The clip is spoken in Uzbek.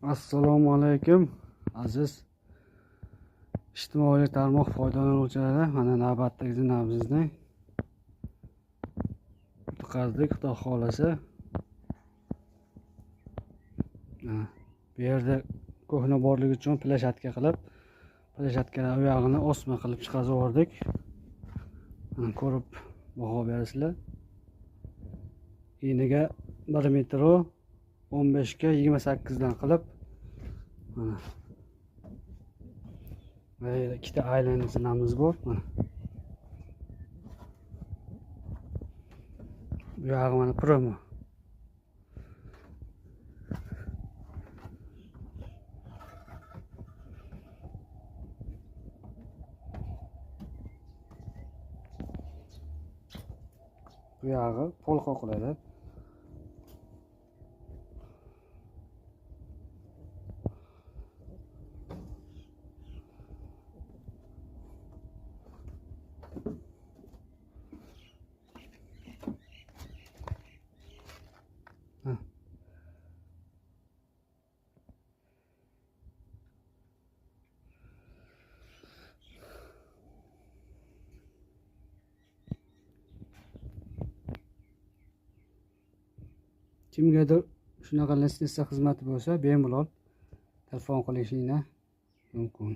Assalomu alaykum aziz ijtimoiy tarmoq foydalanuvchilari. Mana navbatdagi zinamizni yutqazdik, Xudo xolasa. Bu yerda ko'hna borligi uchun plashatka qilib, plashatkalar u yog'ini osma qilib chiqazib yubordik. Mana ko'rib baho berasizlar. Eniga 1 metr 15 ga 28 dan qilib, mana bu ikkita aylana zinamiz bor. Mana bu yog'i mana promo. Bu yog'i pol qoqiladi. Kimgadir shunaqa lestnitsa xizmati bo'lsa, bemalol telefon qilishinglar mumkin.